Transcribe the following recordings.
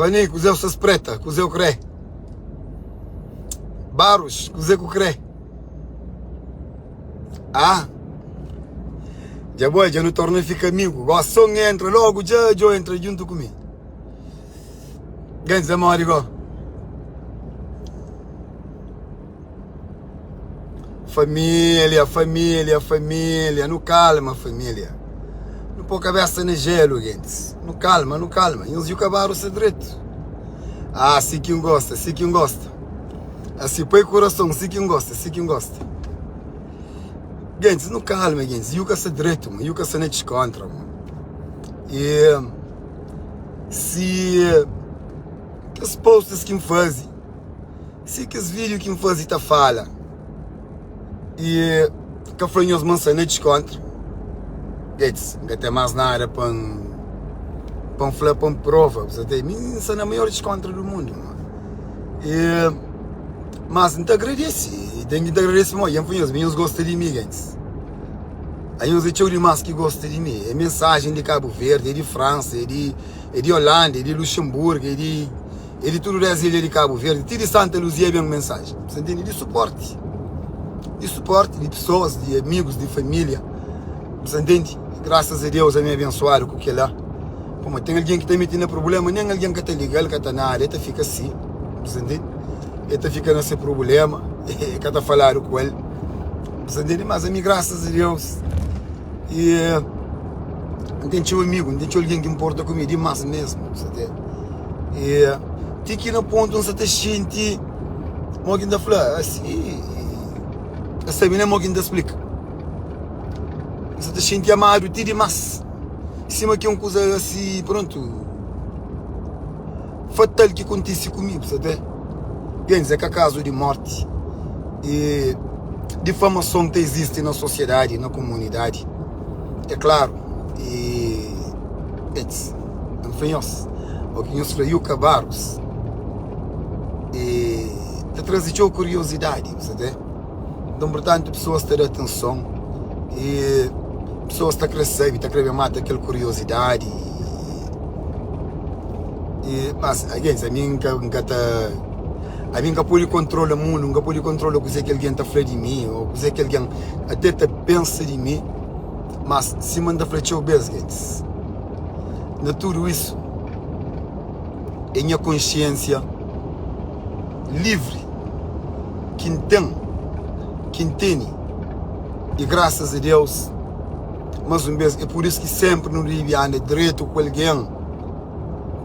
Vani, kuzê bu sta spreta? Kuzê bu krê? Barros, kuzê ku krê? Ah, dja boi, dja nu torna fika amigu. Gosi so N entra logu dja djo entra djuntu ku mi. Gentis é modi go? Família, família, família, nu kalma família. Nu pô kabesa na jelu, gentis. Nu kalma, nu kalma. Nhos dju kabaru sta dretu. Ah, si ki N gosta, si ki N gosta. Asi poi kurason, si ki N gosta, si ki N gosta. Gentis, nu kalma, gentis. Yu ka sta dretu, ma yu ka sta na diskontra, ma. E si kes posts ki N faze. Si kes vídeo ki N faze ta fala e ka fla nhos ma N sta na diskontra, Gates, N ka ten más nada pa N pa N fla, pa N prova. Bu sa ta mi N sta na maior diskontra du mundu ma. E mas N ta agradese, e ten ki N ta agradese pamodi dja N fla nhos mi nhos gosta di mi Gates. Anhos é txeu dimás ki gosta di mi. É mensajen di Kabu Verdi, é di Fransa, é di é di Holanda, é di Luxemburgu, é di. É di tudu des ilha di Kabu Verdi, ti di Santa Luzia ben mensaji. Sa ntende? Di suporti. Di suporti di pesoas, di amigus, di familia. Sa ntende? Grasas a Deus ami abensuadu ku kila. Pamodi ten algen ki ta mete na prubulema, nen algen ka ta liga-l, ka ta nada, e ta fika si. Sa ntende? E ta fika na se prubulema, e ka ta faladu ku el. Sa ntende? Mas ami grasas a Deus e N ten txeu amigu, N ten txeu algen ki nporta ku mi dimas mesmu. Sa ntende? E ti ki na pontu N sa ta xinti mo ki N ta fla asi, N sabe nen mo ki N ta splika. N sa ta xinti amadu ti dimas, sima ki un kuza asi, prontu, fatal ki kontise ku mi, bu sa ta Gentis, é ka kazu di morti e difamason ta izisti na sosiedadi, na komunidadi, é klaru. E Ets, N fla nhos, o ki nhos fla Yuka Barros e ta traze txeu kuriozidadi, bu sa te? Nton, purtantu, pesoas ta da atenson e pesoas ta kre sabe, ta kre ben mata kel kuriozidadi. E, mas, agentis, ami N ka, N ka ta, ami N ka pode kontrola mundu, N ka pode kontrola kuzê ki algen ta fla di mi ô kuzê ki algen até ta pensa di mi. Mas, sima N ta fla txeu bês, gentis, na tudu isu, é nha konsiénsia livri ki N ten, ki N tene, i grasas a Deus, más un bês, é pur isu ki sénpri nu debe anda dretu ku algen.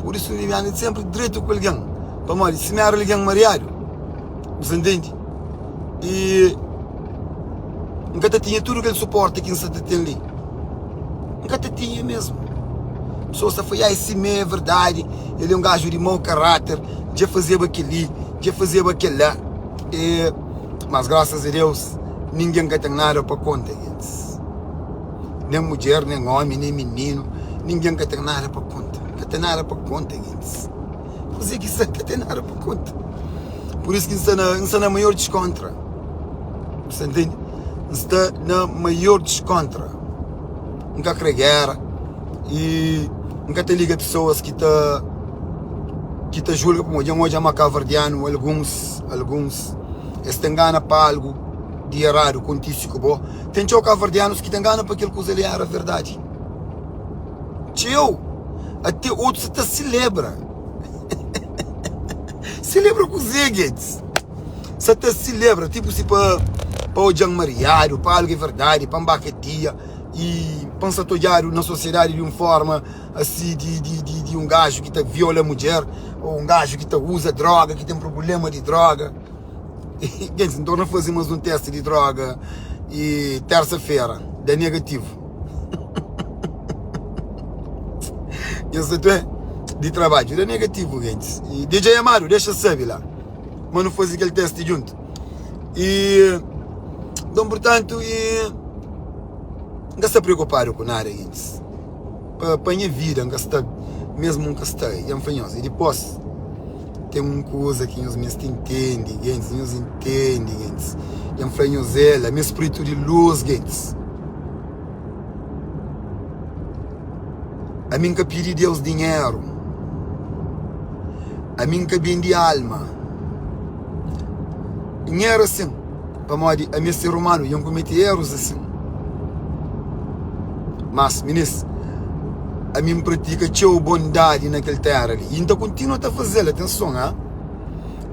Pur isu nu debe anda sénpri dretu ku algen, pamodi si mi éra algen mariadu, bu sta ntende? I N ka ta tinha tudu kel suporti ki N sta ta ten li. N ka ta tinha mesmu. Pesoas ta fla, ai simé é verdadi, el é un gaju di mau karáter, dja fazeba kel-li, dja fazeba kel-la. E, mas grasas a Deus, ningen ka ten nada pa konta gentis. Nen mudjer, nen ómi, nen mininu, ningen ka ten nada pa konta. Ka ten nada pa konta gentis. Kuzê ki sta ka ten nada pa konta. Pur isu ki N sta na, N sta na maior diskontra. Bu sta ntende? N sta na maior diskontra. N ka kre géra i N ka ta liga pesoas ki ta ki ta julga pamodi dja N odja ma kabuverdianu alguns alguns es ten gana pa algu di eradu kontise ku bo. Ten txeu kabuverdianus ki ten gana pa kel kuza li éra verdadi. Txeu! Ate otus ta selebra. Selebra kuzê, Gates? Sa ta selebra, tipo si pa pa odja-m mariadu, pa algu é verdadi, pa N ba kadia i pa N sa ta odjadu na sosiedadi di un forma asi di di di di un gaju ki ta viola mudjer ô un gaju ki ta uza droga, ki ten prubléma di droga. Gates, N torna faze más un testi di droga i térsa-fera da negativu. Nhos ta tue di trabadju da negativu gentis. E DJ Amado, dexa sabe la ma nu faze kel testi djuntu. E nton purtantu e N ka sta preokupadu ku nada gentis. Pa pa nha vida N ka sta mesmu N ka sta dja N fla nhos. E dipos ten un kuza ki nhos meste ntende gentis, nhos ntende gentis. Dja N fla nhos el, ami é spritu di lus gentis. Ami N ka pidi Deus dinheru. Ami N ka bende alma. N éra asin, pamodi ami é ser umanu i N komete erus asin. Mas, minis, ami N pratika txeu bondadi na kel téra li i N ta kontinua ta faze-l. Atenson, ha!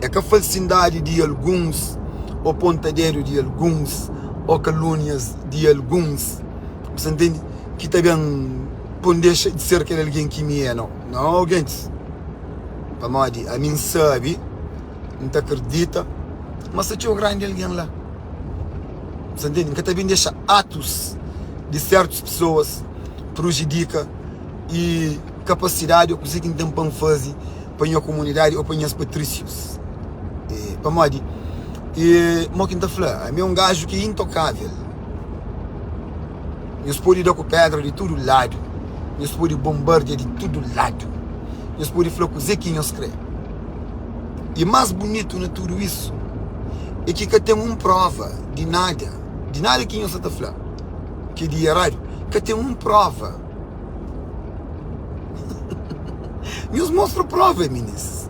É ka falsindadi di alguns, ô ponta dedu di alguns, ô kalúnias di alguns, bu sta ntende, ki ta ben pô-m dexa di ser kel algen ki mi é. Nau, nau, gentis. Pamodi ami N sabe, N ta kridita ma sta txeu grandi algen la. Bu sta ntende? N ka ta ben dexa atus di sértus pesoas prujudika i kapasidadi ô kuzê ki N ten pa N faze pa nha komunidadi ô pa nhas patrísius. E, pamodi, e, mo ki N ta fla, ami é un gaju ki é intokável. Nhos pode da ku pédra di tudu ladu, nhos pode bonbardia di tudu ladu, nhos pode fla kuzê ki nhos krê. I más bunitu na tudu isu é ki ka ten un próva di nada, di nada ki nhos sta ta fla ki é di eradu, ka ten un próva. Nhos mostra próva, minis.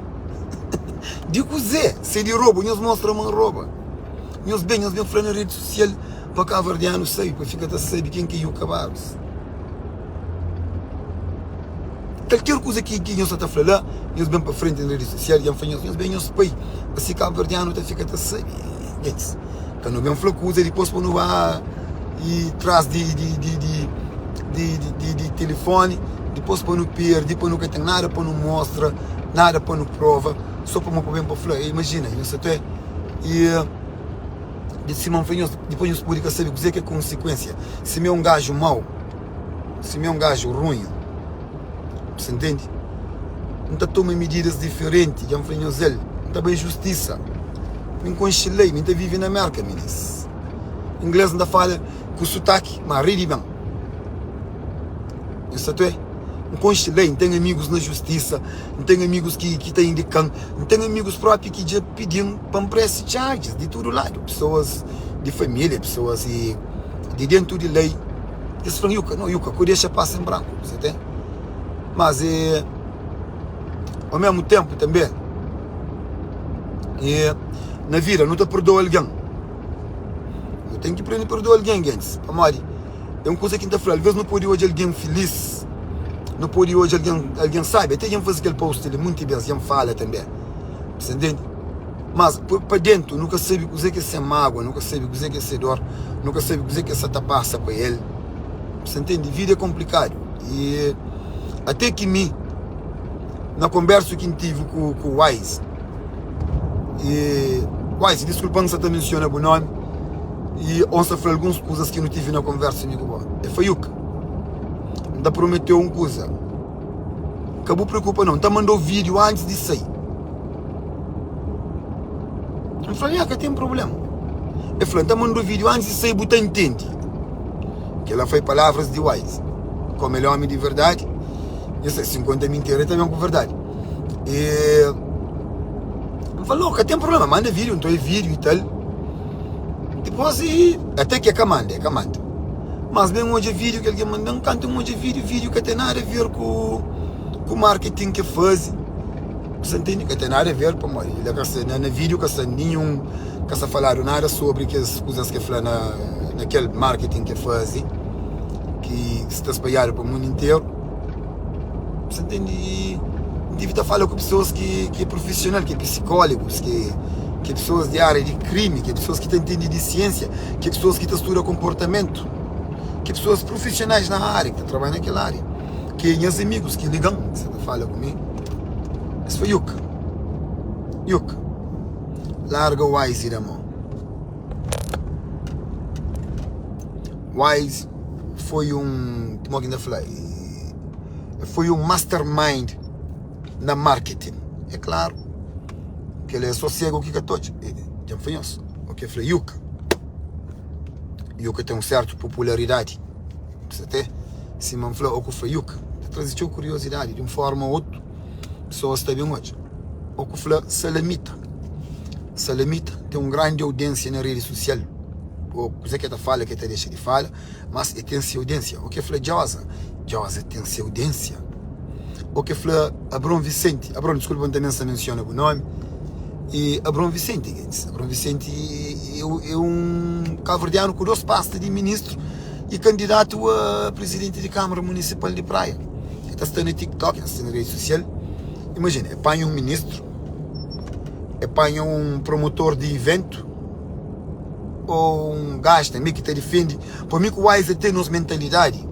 Di kuzê? Si é di robu, nhos mostra ma N roba. Nhos ben, nhos ben fla na redi sosial. Pa kaverdianu sabe, pa fika ta sabe ken ki é Yuka Barros. Kalker kuza ki ki nhos sa ta fla la, nhos ben pa frenti na redi sosial, dja N fla nhos, nhos ben nhos pai, asi kaverdianu ta fika ta sabe. Gentis, ka nu ben fla kuza dipôs pa nu ba i tras di di di di di di di tilifoni, dipôs pa nu perdi, pa nu ka ten nada pa nu mostra, nada pa nu prova, so pamodi pa ben pa fla. Imajina, nhos sa ta i. Di sima N fla nhos, dipôs nhos pode ka sabe kuzê ki é konsikuénsia. Si mi é un gaju mau, si mi é un gaju runhu, bu sa ntende? N ta toma mididas diferenti. Dja N fla nhos el, N ta bai justisa. Mi N konxe lei, mi N ta vive na Mérka, minis. Inglês N ta fala ku sutaki, má rei di ben. Nhos sa tué? N konxe lei, N ten amigus na justisa, N ten amigus ki ki ta indika-m, N ten amigus própi ki dja pidi-m pa N prese charges di tudu ladu, pesoas di família, pesoas di di dentu di lei, es fla-m, Yuka, no Yuka, ku dexa pasa en branku, bu sa ten? Mas e ao mesmu tenpu tanbe, e na vida nu ta perdoa algen, nu ten ki prende perdoa algen, gentis, pamodi É un kuza ki N ta fla, alvês nu pode odja algen filís, nu pode odja algen, algen sábi, até dja N faze kel post li monti bês, dja N fala tanbê, bu sta ntende? Mas pa déntu nu ka sabe kuzê ki é se mágua, nu ka sabe kuzê ki é se dór, nu ka sabe kuzê ki el sta ta pasa pa el, bu sta ntende? Vida é konplikadu i até ki mi na konbérsu ki N tive ku ku Wise, E Wise, diskulpa-m sa ta mensiona bu nomi i ô N sta fla alguns kuzas ki nu tive na konversa mi ku bo. E Fayuka, N ta prometeu un kuza, ka bu preokupa nau, N ta manda-u vídiu antis di sai. N fla, nha, ka ten prubléma. E fla, N ta manda-u vídiu antis di sai, bu ta ntende. Kel-la foi palavras di Wise. Kómu el é ómi di verdadi, nha sai, si N konta mintira, el ta ben ku verdadi. E N fla, no, ka ten problema, manda vídeo, nton é vídeo e tal. Dipôs e até ki é ka manda, é ka manda. Mas ben odja vídeo ki algen manda-m, kantu N odja vídeo, vídeo ka ten nada a ver ku ku marketing ki é faze. Bu sa ntende? Ka ten nada a ver pamodi la ka sta na na vídeo ka sta ninhun ka sta faladu nada sobri kes kuzas ki é fla na na kel marketing ki é faze ki sta spadjadu pa mundu interu. Você entende? E N tive ta fala ku pessoas ki ki é profissional, ki é psicólogos, ki ki é pessoas di área di krimi, ki é pessoas ki ta entende di siênsia, ki é pessoas ki ta studa komportamentu, ki é pessoas profissionais na área, ki ta trabalha na kel área, ki é nhas amigus ki liga-m, ki sa ta fala ku mi, es fla, Yuka, Yuka, larga Wise da mô. Wise foi un, como ki N ta fla, foi un mastermind na marketing. É klaru, kel é só segu ki ka ta odja. Dja N fla nhos, o ke fla Yuka. Yuka ten un sertu popularidadi. Sa te, sima N fla, o ku fla Yuka, ta traze txeu kuriosidadi di un forma o otu, pesoas ta ben odja. O ku fla Salamita. Salamita ten un grandi audiensia na redi sosial. O kuze ke ta fala, ke ta dexa di fala. Mas e ten se audiênsia. O ke fla Djoza? Djoza ten se audiênsia. O ke fla Abron Vicente, Abron diskulpa N ta men sa mensiona bu nomi, e Abron Vicente gentis, Abron Vicente é un kabuverdianu ku dos pasta di ministru e kandidatu a prizidenti di Kamara Munisipal di Praia. E ta sta na TikTok, e ta sta na redi sosial. Imajina, e panha un ministru, e panha un promotor di iventu, o un gaju tanbe ki ta difende, pa mi ku Wise ten nos mentalidadi.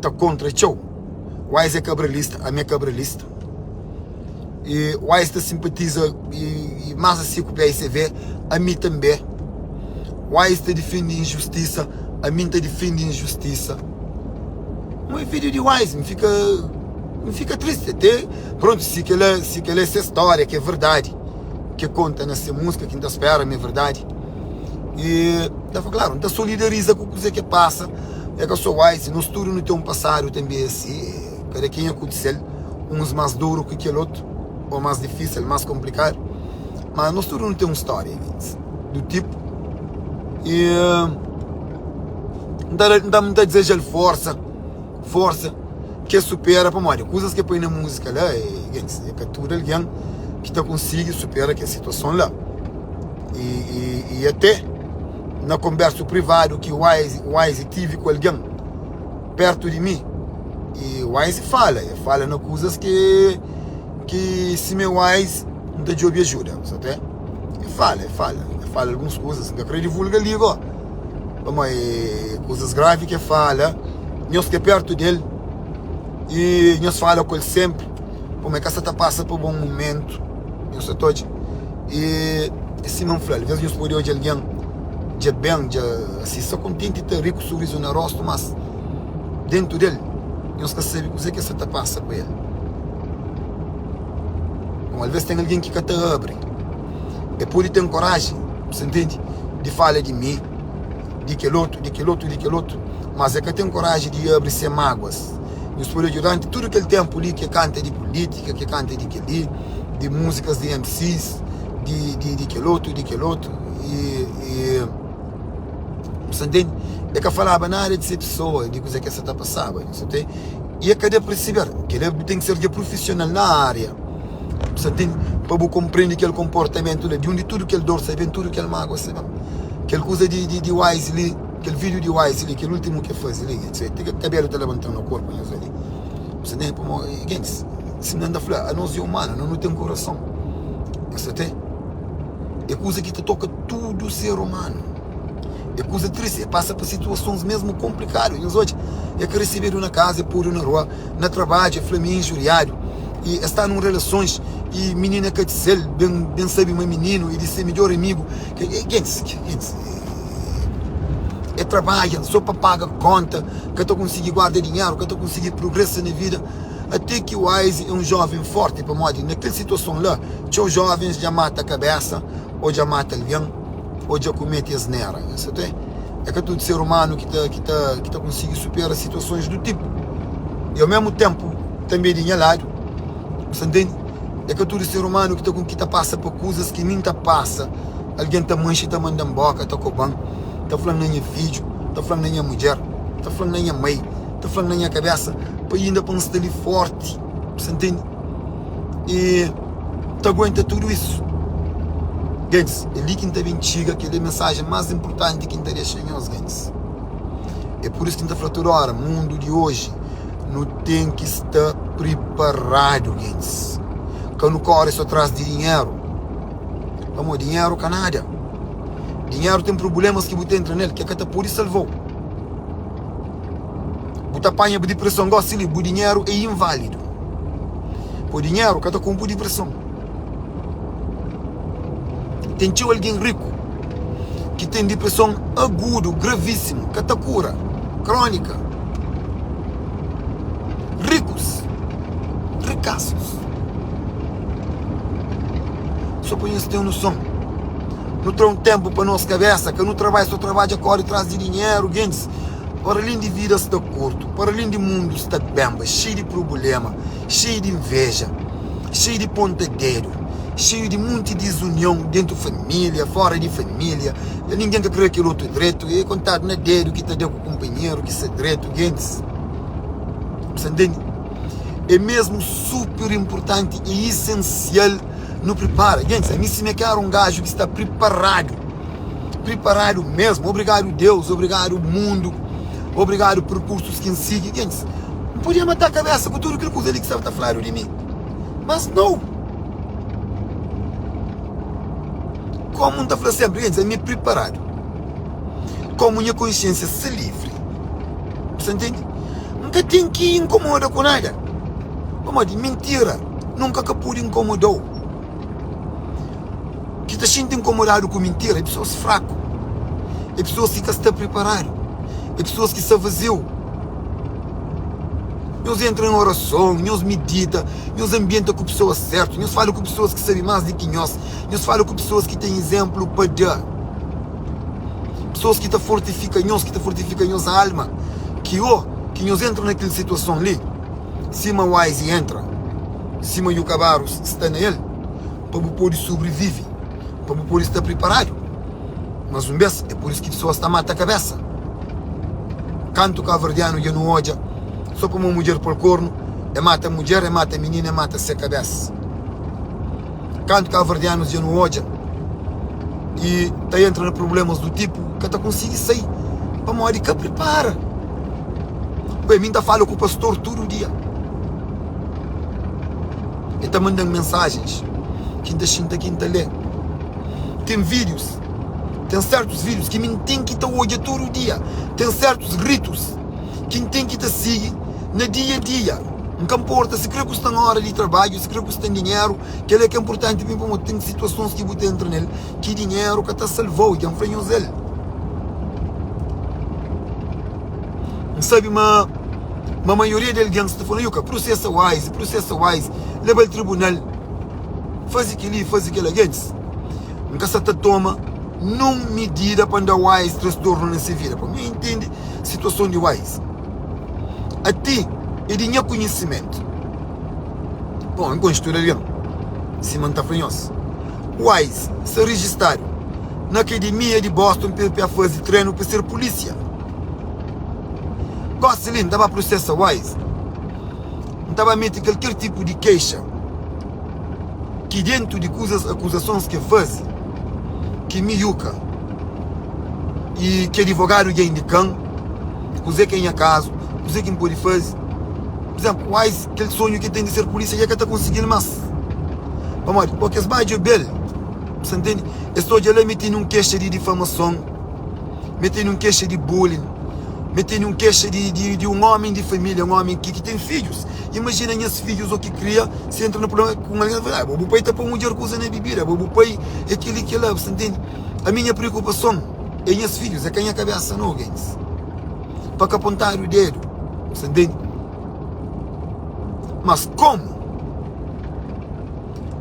ta kontra txeu. Wise é kabralista, ami é kabralista. E Wise ta simpatiza e, e más asi ku PICV, ami tanbê. Wise ta difende injustisa, ami N ta difende injustisa. Un é vídeo di Wise, N fika, N fika tristi até. Pronto, si kel-la, si kel-la é se stória, ki é verdadi, ki konta na se múzika, ki N ta spera ma é verdadi. E ta fla, klaru, N ta solidariza ku kuzê ki pasa. É ka só Wise, nos tudu nu ten un pasadu tanbê asi, kada kenha ku di sel, uns más duru ki kel otu, ô más difísil, más konplikadu, má nos tudu nu ten un stória du tipu. I N ta N ta dizeja-l forsa, forsa ki el supera, pamodi kuzas ki el poi na múzika la, é ka tudu algen ki ta konsigi supera kel situason la. I até na konbersu privadu ki Wise tive ku algen pertu di mi, i Wise fala, e fala na kuzas ki ki sima Wise N ta djobe ajuda, sa te? E fala, e fala, e fala alguns kuzas, N ka kre divulga li go, pamodi e kuzas gravi ki e fala, nhos ki é pertu del i nhos fala ku el senpri, pamodi e ka sa ta pasa pa bon mumentu, nhos sa ta odja. I sima N fla, alvês nhos pode odja algen dja ben, dja asi, sta kontenti, ta ri ku surizu na róstu, mas déntu di el nhos ka sabe kuzê ki el sta ta pasa pa el. Bon, alvês ten algen ki ka ta abri. El pode ten koraji, bu sta ntende, di fala di mi, di kel otu, di kel otu, di kel otu, mas el ka ten koraji di abri se máguas. Nhos pode odja duranti tudu kel ténpu li ki el kanta di pulítika, ki el kanta di kel-li, di múzikas di MCs, di, di, di kel otu, di kel otu, i, i bu sta ntende? El ka falaba nada di se pesoa, di kuzê ki el sa ta pasaba, bu sta ntende? I el ka da perseber, kel-li bu ten ki ser dja prufisional na ária, bu sta ntende? Pa bu konprende kel konportamentu la, di undi tudu kel dor sa ben, tudu kel mágua sa ben. Kel kuza di, di, di Wise li. Kel video di Wise li, kel ultimu ki el faze li, ti kabelu ta labanta-m na korpu nhos ali. Nhos ta ntende? Pamodi, gentis, sima N ta fla, anos é umanu, anos nu ten kurason. Nhos ta ntende? É kuza ki ta toka tudu ser umanu. É kuza tristi, é pasa pa situasons mesmu konplikadu. Nhos odja, é ka resebedu na kaza, é podu na rua, na trabadju, é fla ma é injuriadu, i es sta nun relasons i minina ka di sel, ben ben sabe ma mininu é di se midjor amigu. Gentis, gentis. E trabadja so pa paga konta, ka ta konsigi guarda dinheru, ka ta konsigi prugresa na vida. Ate ki Wise é un joven forti, pamodi na kel situason la, txeu jovens dja mata kabesa, o dja mata algen, o dja kumete asnera. É ka tudu ser umanu ki ta, ki ta, ki ta konsigi supera situasons du tipu. I au mesmu tenpu, tanbe di nha ladu, bu sta ntende? É ka tudu ser umanu ki ta, ki ta pasa pa kuzas ki mi N ta pasa. Algen ta manxe, ta manda-m boka, ta koba-m, ta fla-m na nha fidju, ta fla-m na nha mudjer, ta fla-m na nha mai, ta fla-m na nha kabésa, pa inda pa N sta li fórti, bu sta ntende? I ta aguenta tudu isu. Gentis, é li ki N ta ben txiga, kel-li é mensajen más inportanti ki N ta dexa nhos, gentis. É pur isu ki N ta fla tudu óra, mundu di oji, nu ten ki sta priparadu, gentis. Ka nu kóre sô tras di dinheru. Pamodi dinheru ka nada. Dinheru ten prublémas ki bu ta entra nel ki ka ta pode salva-u. Bu ta panha bu dipreson gósi li, bu dinheru é inválidu. Po dinheru ka ta konpo dipreson. Ten txeu algen riku ki ten dipreson agudu, gravísimu, ka ta kura, krónika. Rikus, rikasus. Só pa nhos ten noson. Nu tra un ténpu pa nos kabésa, ka nu trabadja só trabadja kóre tras di dinheru, gentis. Para alén di vida sta kurtu, para alén di mundu sta benba, xeiu di prubléma, xeiu di inveja, xeiu di ponta dedu, xeiu di munti dizunion dentu família, fóra di família, ningen ka krê kel otu dretu, é kontadu na dedu ki ta da ku kunpanheru ki sta dretu, gentis. Bu sta ntende? É mesmu super inpurtanti i isensial nu pripara. Gentis, ami sima ki éra un gaju ki sta priparadu, priparadu mesmu. Obrigadu Deus, obrigadu mundu, obrigadu perkursus ki N sigi. Gentis, N podia mata kabésa ku tudu kel kuza li ki staba ta fladu di mi, mas nau. Kómu N ta fla sénpri, gentis, ami é priparadu. Kómu nha konsiénsia sta livri, bu sta ntende? N ka ten ki inkomoda ku nada, pamodi mintira nunka ka pode inkomoda-u. Ki ta xinti inkomodadu ku mintira é pesoas fraku, é pesoas ki ka sta priparadu, é pesoas ki sta vaziu. Nhos entra en orason, nhos midita, nhos anbienta ku pesoas sértu, nhos fala ku pesoas ki sabe más di ki nhos, nhos fala ku pesoas ki ten izénplu pa da. Pesoas ki ta fortifika nhos, ki ta fortifika nhos alma, ki ô ki nhos entra na kel situason li, sima Wise entra, sima Yuka Barros sta na el, pa bu pode sobrivive, pa bu pode sta priparadu. Mas un bês, é pur isu ki pesoas ta mata kabésa. Kantu kaverdianu dja nu odja, sô pamodi mudjer pô-l kornu, e mata mudjer, e mata minina, e mata se kabésa. Kantu kaverdianus dja nu odja i ta entra na prublémas du tipu ka ta konsigi sai pamodi ka pripara. Oi, mi N ta fala ku pastor tudu dia. El ta manda-m mensajens ki N ta xinta ki N ta lé. Ten vídius, ten sértus vídius ki mi N ten ki ta odja tudu dia. Ten sértus ritus ki N ten ki ta sigi na dia-dia. N ka nporta si kre ku sta na óra di trabadju, si kre ku sta dinheru, kel-la é ka inportanti pa mi pamodi ten situasons ki bu ta entra nel ki dinheru ka ta salva-u. Dja N fla nhos el. N sabe ma ma maioria di algen sta fla, Yuka, prosesa Wise, prosesa Wise, leba-l tribunal, faze kel-li, faze kel-la. Gentis, N ka sta ta toma nun midida pa N da Wise trastornu na se vida, pamodi N intende situason di Wise. Ati é di nha konhisimentu. Bon, N konxe tudu algen, sima N ta fla nhos. Wise sta rejistadu na Akademia di Boston pa el faze trenu pa ser pulísia. Gósi li, N ta ba prosesa Wise. N ta ba mete kalker tipu di kexa ki dentu di kuzas, akuzasons ki el faze, ki mi Yuka i ki adivogadu dja indika-m. Kuzê ki é nha kazu? Kuzê ki N pode faze? Pur izénplu, Wise, kel sonhu ki el ten di ser pulísia dja ka ta konsigi-l más. Pamodi? Pamodi es ba djobe-l, bu sta ntende? Es ta odja la ma el tene un kexa di difamason, ma el tene un kexa di bullying, ma el tene un kexa di un ómi di família, un ómi ki ten fidjus. Imajina nhas fidjus ô ki kria si entra na prubléma ku un algen, el ta fla, Bo bu pai ta poi mudjer kuza na bibida, bo bu pai é kel-li, kel-la. Bu sta ntende? Ami nha preokupason. É nhas fidjus, é ka nha kabésa no, gentis. Pa ka pontadu dedu, bu sta ntende? Mas komu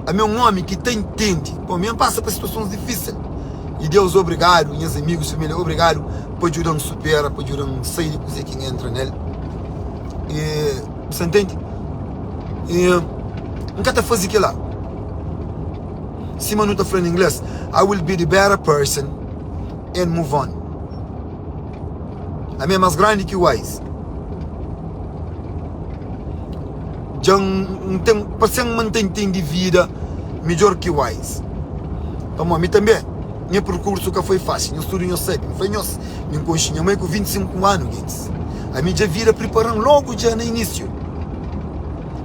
ami é un ómi ki ta intende, pô, mi N pasa pa situasons difísil i Deus obrigadu, nhas amigus, família, obrigadu pa djuda-m supera, pa djuda-m sai di kuzê ki N entra nel. I bu sta ntende? I N ka ta faze kel-la. Sima nu ta fla na inglês, I will be the better person and move on. Ami é más grandi ki Wise. Dja N ten, parse-m ma N ta intende vida midjór ki Wise. Pamodi mi tanbê, nha perkursu ka foi fásil. Nhos tudu nhos sabe. N fla nhos, mi N konxe nha mai ku 25 anu, gentis. Ami dja vida pripara-m lógu dja na inísiu.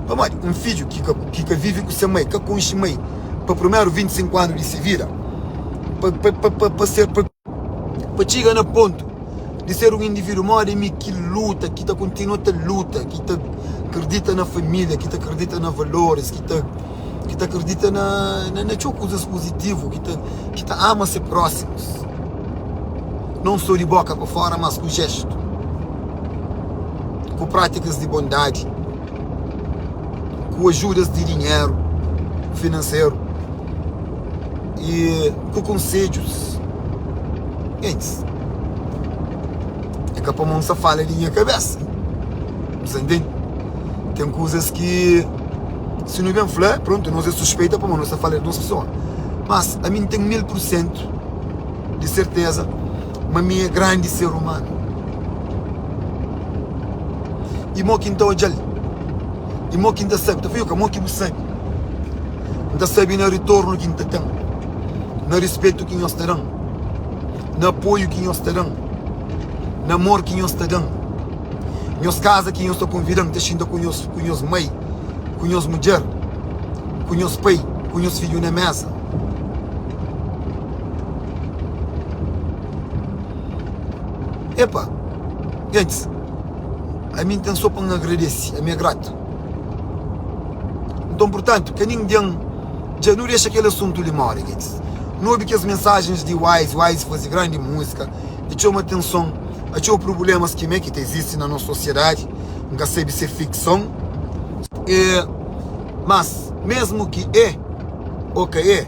Pamodi un fidju ki ka ki ka vive ku se mai, ka konxe mai pa primeru 25 anu di se vida, pa pa pa pa pa ser pa pa txiga na pontu di ser un individu modi mi ki luta, ki ta kontinua ta luta, ki ta kridita na família, ki ta kridita na valoris, ki ta ki ta kridita na na na txeu kuzas puzitivu, ki ta ki ta ama se prósimus, non so di boka pa fora, mas ku jestu. Ku prátikas di bondadi, ku ajudas di dinheru finanseru i ku konsedjus. Gentis, é ka pamodi N sta fala di nha kabésa, bu sta ntende? Ten kuzas ki si nu ben fla, prontu, nos é suspeita pamodi nu sta fala di nos pesoa. Mas ami N ten 1000 pur sentu di serteza ma mi é grandi ser umanu. I mo ki N ta odja-l. I mo ki N ta sabe? Ta fla, Mo ki bu sabe? N ta sabe na ritornu ki N ta ten, na rispetu ki nhos ta da-m, na apoiu ki nhos ta da-m, na amor ki nhos ta da-m. Nhos kaza ki nhos ta konvida-m, N ta xinta ku nhos, ku nhos mai, ku nhos mudjer, ku nhos pai, ku nhos fidju na méza. Epa, gentis, ami N ten so pa N agradese, ami é gratu. Nton, purtantu, ka ningen dja nu dexa kel asuntu li móre, gentis. Nu obi kes mensajens di Wise, Wise faze grandi múzika, e txoma atenson a txeu prublémas ki mê ki ta izisti na nos sosiedadi. N ka sabe si é fikson, e mas mésmu ki é ô ka é,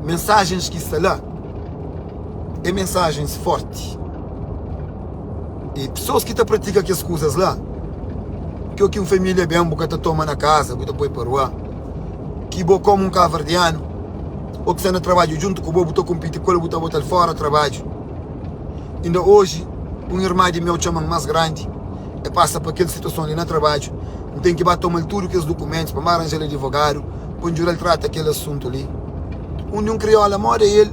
mensajens ki sta la é mensajens fórti. I pesoas ki ta pratika kes kuzas la, ki o ki un família ben bu ka ta toma na kaza, bu ta poi pa rua, ki bo komu un kaverdianu o ki sta na trabadju djuntu ku bo, bu ta konpiti ku el, bu ta bota-l fora trabadju. Inda oji, un irma di meu txoma-m más grandi, el pasa pa kel situason li na trabadju, N ten ki ba toma-l tudu kes dukumentus pa N ba ranja-l adivogadu pa N djuda-l trata kel asuntu li. Undi un kriola moda el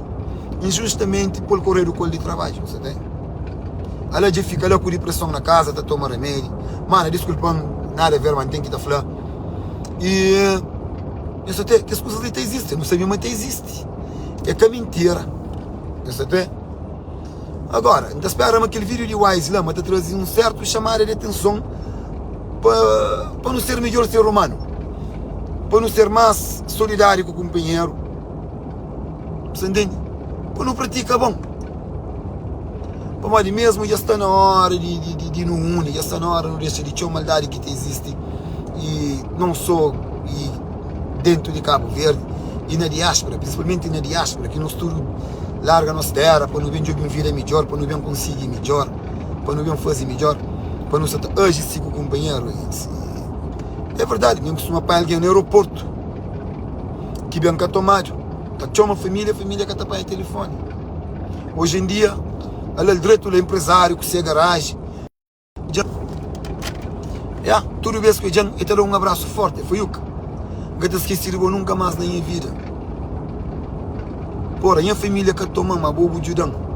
injustamenti pô-l koredu ku el di trabadju. Bu sa ten? Ala dja fika la ku dipreson na kaza ta toma remedi. Mana diskulpa-m, nada ver, ma N ten ki ta fla. I nhos ta te, kes kuzas li ta izisti, nu sabe ma ta izisti. É ka mintira. Nhos ta te? Agora, N ta spera ma kel vídeo di Wise la ma ta traze un sertu xamada di atenson pa pa nu ser midjor ser umanu, pa nu ser más solidáriu ku kunpanheru, bu sta ntende? Pa nu pratika bon, pamodi mesmu dja sta na óra di di di nu uni, dja sta na óra di nu dexa di txeu maldadi ki ta izisti i non so i dentu di Kabu Verdi i na diáspora, prinsipalmenti na diáspora ki nos tudu larga nos téra pa nu ben djobe un vida midjor, pa nu ben konsigi midjor. Pa nu ben faze midjor, pa nu sa ta aji si ku kunpanheru. É verdadi, mi N kustuma panha algen na aeroportu ki ben ka tomadu, ta txoma família, família ka ta panha telefoni. Oji en dia, ala-l dretu la enprezáriu ku se garaji. Dja, ya, tudu bes ku e dja-m, e ta da un abrasu forti, e fla, Yuka, N ka ta skese di bo nunka más na nha vida. Pora, nha família ka toma-m, má bo bu djuda-m.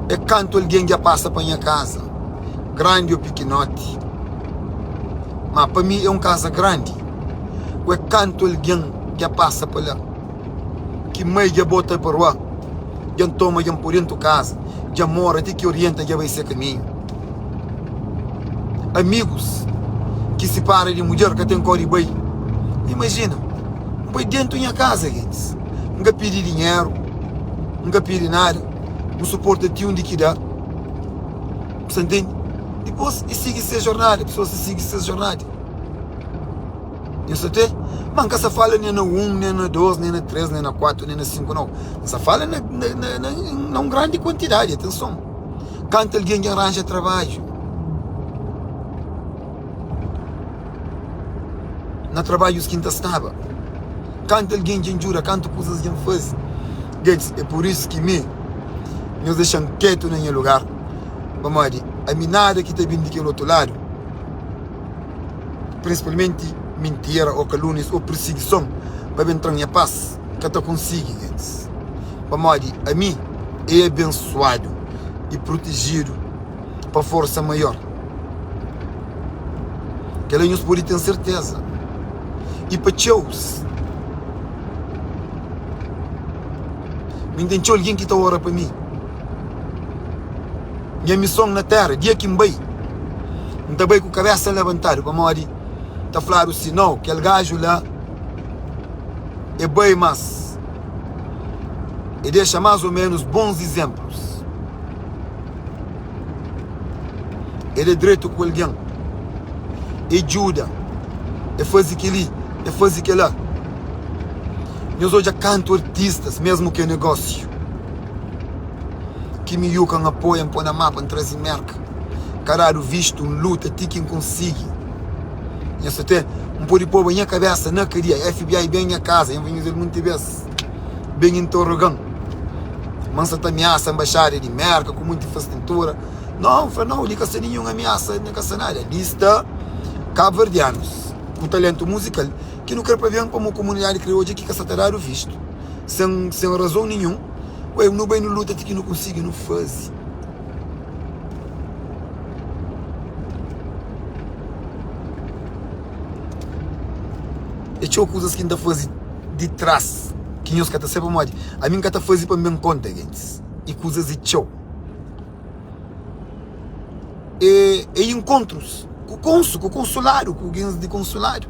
É kantu algen dja pasa pa nha kaza, grandi ô pikinoti. Má pa mi é un kaza grandi. Ô é kantu algen dja pasa pa la, ki mai dja bota pa rua, dja N toma dja N poi dentu kaza, dja N mora ti ki orienta dja bai se kaminhu. Amigus ki sipara di mudjer ka ten kóre bai. Imajina, N bai dentu nha kaza, gentis. N ka pidi dinheru, N ka pidi nada, N suporta ti undi ki da. Bu sta ntende? Dipôs e sigi se jornada, pesoas ta sigi ses jornada. Nhos sta te? Ma N ka sta fala nen na un, nen na dos, nen na tres, nen na kuatu, nen na sinku, nau. N sta fala na, na, na, na un grandi kuantidadi, atenson. Kantu algen dja ranja trabadju? Na trabadjus ki N ta staba. Kantu algen dja N djuda, kantu kuzas dja N faze. Gentis, é pur isu ki mi, nhos dexa-m ketu na nha lugar, pamodi ami nada ki ta ben di kel otu ladu, prinsipalmenti mintira ô kalúnias ô pirsigison pa ben tra-m nha pas, ka ta konsigi, gentis. Pamodi ami é abensuadu i protejidu pa forsa maior. Kel-la nhos pode ten serteza. I pa txeus, mi N ten txeu algen ki ta ora pa mi. Nha mison na téra, dia ki N bai, N ta bai ku kabésa labantadu, pamodi ta fladu si, Nau, kel gaju la e bai, mas e dexa más ô ménus bons izénplus. El é dretu ku algen, e djuda, e faze kel-li, e faze kel-la. Nhos odja kantu artistas, mésmu ki é negósiu, ki mi Yuka N apoia, N poi na mapa, N traze Mérka, ka dadu vistu, N luta ti ki N konsigi. Nhos ta ten, N pode poba nha kabésa na kadia, FBI ben nha kaza, N fla nhos el munti bês, ben intoroga-m, ma N sa ta amiasa anbaxada di Mérka ku munti fastentura. Nau, N fla, nau, li ka sta ninhun amiasa, nen ka sta nada. Li sta kabuverdianus ku talentu muzikal ki nu kre pa ben pamo komunidadi kre odja ki ka sta ta dadu vistu sen sen razon ninhun. Ué, nu bai nu luta ti ki nu konsigi, nu faze. É txeu kuzas ki N ta faze di tras ki nhos ka ta sabe pamodi ami N ka ta faze pa N ben konta gentis. E kuzas é txeu. É, é inkontrus ku konsu, ku konsuladu, ku gentis di konsuladu.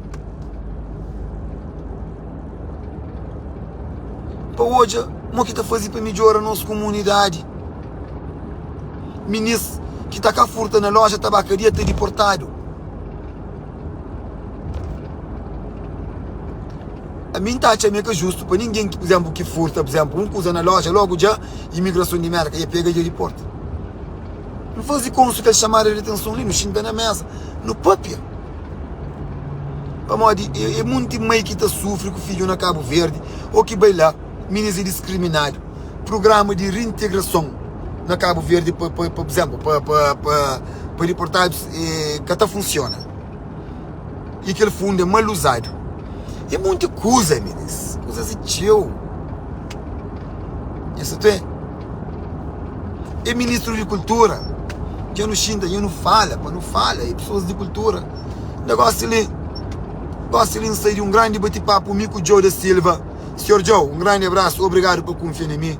Pa odja mo ki ta faze pa midjora nos komunidadi. Minis ki ta ka furta na loja tabakaria ta diportadu. Ami N ta atxa ma é ka justu pa ningen ki, pur izénplu, ki furta, pur izénplu, un kuza na loja, lógu dja imigrason di Mérka dja pega dja diporta. Nu faze konsu kel xamada di atenson li, nu xinta na méza, nu pâpia. Pamodi é monti mai ki ta sufri ku fidju na Kabu Verdi ô ki bai la, minis é diskriminadu. Prugrama di reintegrason na Kabu Verdi, pa, pa, pa, pur izénplu, pa, pa, pa, pa diportadus ka ta funsiona. I kel fundu é mal uzadu. É monti kuza, minis. Kuzas é txeu. Nhos ta É ministru di kultura. Dja nu xinta, dja nu fala, pa nu fala. É pesoas di kultura. Negósiu li, gósi li N sai di un grandi bati-papu mi ku Djo da Silva. Senhor Djo, un grandi abrasu, obrigadu pa kunfia na mi.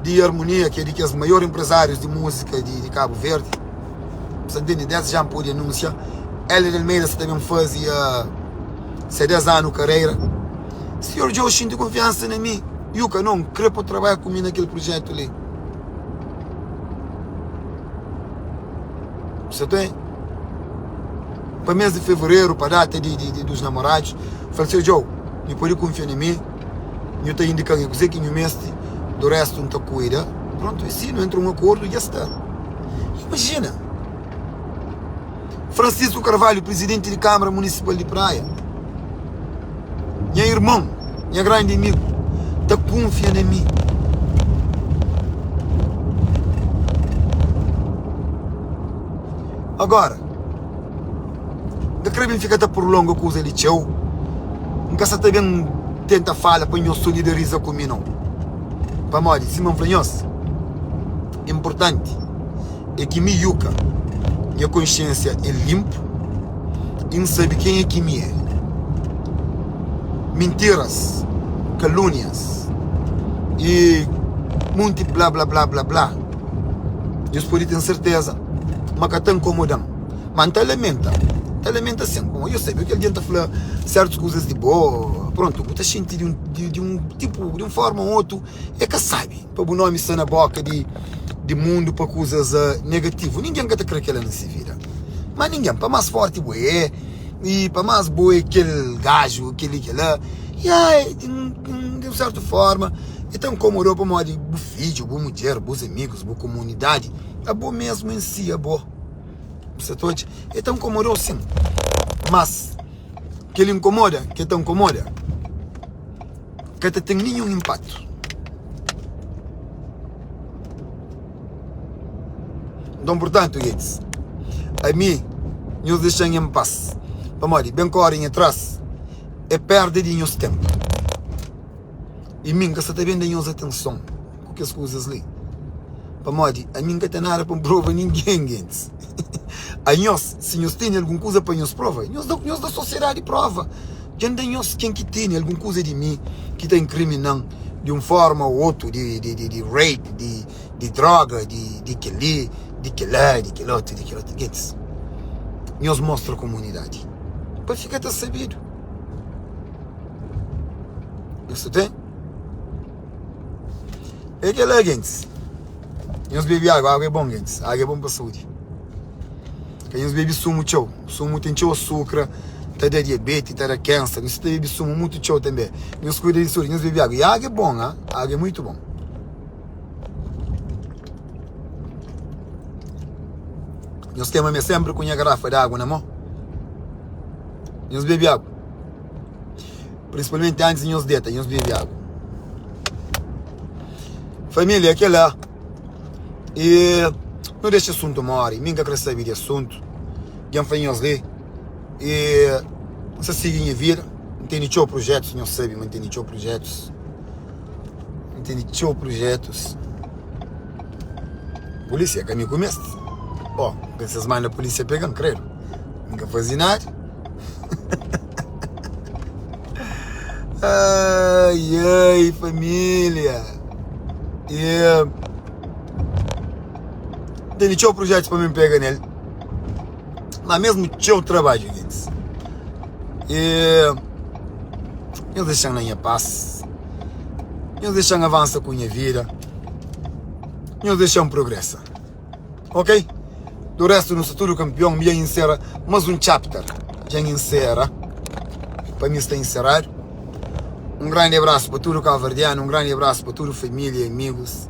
Di Harmonia, ki é di kes maior empresárius di múzika di, di Kabu Verdi. Bu sta ntende? Des já N pode anúnsia. Hélder Almeida sta ta ben faze uh, se 10 anu kareira. Senhor Djo xinti kunfiansa na mi. Yuka, não, N kre pa trabalha ku mi na kel projetu li. Bu sta ten? Pa mês di fevereru, pa data di, di, di dos namorados, fala, Senhor Djo, nhu pode kunfia na mi. Nhu ta indika-m kuzê ki nhu meste, do restu N ta kuida. Prontu, e si nu entra un akordu, dja sta. Imajina! Francisco Carvalho, prizidenti di Kâmara Munisipal di Praia, nha irmon, nha grandi amigu, ta kunfia na mi. Agora, N ka kre ben fika ta prolonga kuza li txeu. N ka sa ta ben tenta fala pa nhos solidariza ku mi, nau. Pamodi, sima N fla nhos, inportanti é ki mi, Yuka, nha konsiensia é linpu i N sabe kenha ki mi é. Mintiras, kalúnias i monti bla-bla-bla-bla-bla, nhos pode ten serteza ma ka ta nkomoda-m. Ma N ta lamenta, N ta lamenta sin. Bon, yo sabe ki algen ta fla sertus kuzas di bo, prontu, bu ta xinti di un, di un tipu, di un forma o otu, e ka sabi pa bu nomi sta na boka di, di mundu pa kuzas negativu. Ningen ka ta kre kela na si vida. Ma ningen, pa mas forti bu é, i pa mas bo é kel gaju, keli, kela, ya, di un, di un sertu forma, e ta nkomodau pamodi bu fidju, bu mudjer, bus amigus, bu komunidadi, abo mesmu en si, abo. Bu sa ta odja? E ta nkomoda-u sin. Mas, kel inkomoda ki e ta nkomoda ka ta ten ninhun inpaktu. Nton, purtantu, gentis, ami, nhos dexa-m en pas, pamodi ben kóre nha tras é perda di nhos ténpu. I mi N ka sta ta ben da nhos atenson ku kes kuzas li, pamodi ami N ka ten nada pa N prova ningen, gentis. Anhos, si nhos tene algun kuza pa nhos prova, nhos da, nhos da sosiedadi prova. Dja N da nhos ken ki tene algun kuza di mi ki ta inkrimina-m di un forma ô otu, di, di, di, di rape, di, di droga, di, di kel-li, di kel-la, di kel otu, di kel otu. Gentis, nhos mostra komunidadi pa fika ta sabidu. Nhos ta ten? É kel-la, gentis. Nhos bebe agu, agu é bon, gentis. Agu é bon pa saúdi. Ka nhos bebe sumu txeu. Sumu ten txeu asukra, ta da diabeti, ta da kensa. Nhos ta bebe sumu mutu txeu tanbe. Nhos kuida di saúdi, nhos bebe agu. I agu é bon, ha? Agu é muitu bon. Nhos tema me senpri ku nha garafa di agu na mon. Nhos bebe agu. Prinsipalmenti antis di nhos deta, nhos bebe agu. Família, kela. E. Nu dexa asuntu móre, mi N ka krê sabe di asuntu. Dja N fla nhos li e N sta sigi nha vida. N tene txeu projetus, nhos sabe ma N tene txeu projetus. N tene txeu projetus. Polísia ka mi ku meste. Ó, N pensa es manda polísia pega-m, kredu. N ka faze nada. Ai, ai, família. E tene txeu projetus pa mi pega nel. Ma mesmu txeu trabadju, gentis. E nhos dexa-m na nha pas. Nhos dexa-m avansa ku nha vida. Nhos dexa-m progresa. Ok? Do resto nu sta tudu kampion. Mi dja insera mas un chapter. Dja N insera. Pa mi sta inseradu. Un grandi abrasu pa tudu kabuverdianu, un grandi abrasu pa tudu familia y amigus.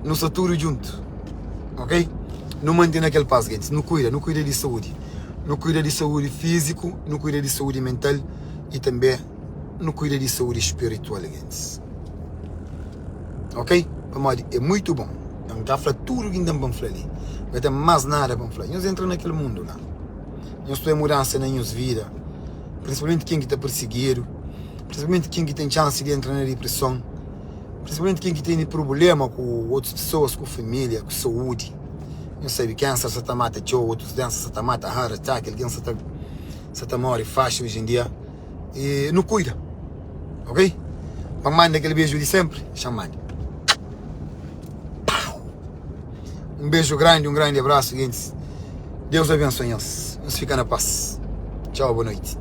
Nu sta tudu djuntu. Ok? Nu mante na kel pas, gentis. Nu kuida, nu kuida di saúdi. Nu kuida di saúdi fíziku, nu kuida di saúdi mental y tanbe nu kuida di saúdi spiritual, gentis. Ok? Pamodi é muitu bon. N ta fla tudu ki N ten pa N fla li. N ka ten más nada pa N fla. Nhos entra na kel mundu la. Nhos ta oja mudansa na nhos vida, prinsipalmenti ken ki ta pirsigidu, prinsipalmenti ken ki ten xansi di entra na dipreson, prinsipalmenti ken ki tene prubléma ku otus pesoas, ku família, ku saúdi. Nhos sabe, kénser sa ta mata txeu, otus duénsa sa ta mata, heart attack, algen sa ta sa ta móre faxi oji en dia. I nu kuida, ok? Pa N manda kel beju di sénpri, xa N manda. Pau! Un beju grandi, un grandi abrasu, gentis. Deus abensua nhos. Nhos fika na pas. Txau, boa noiti.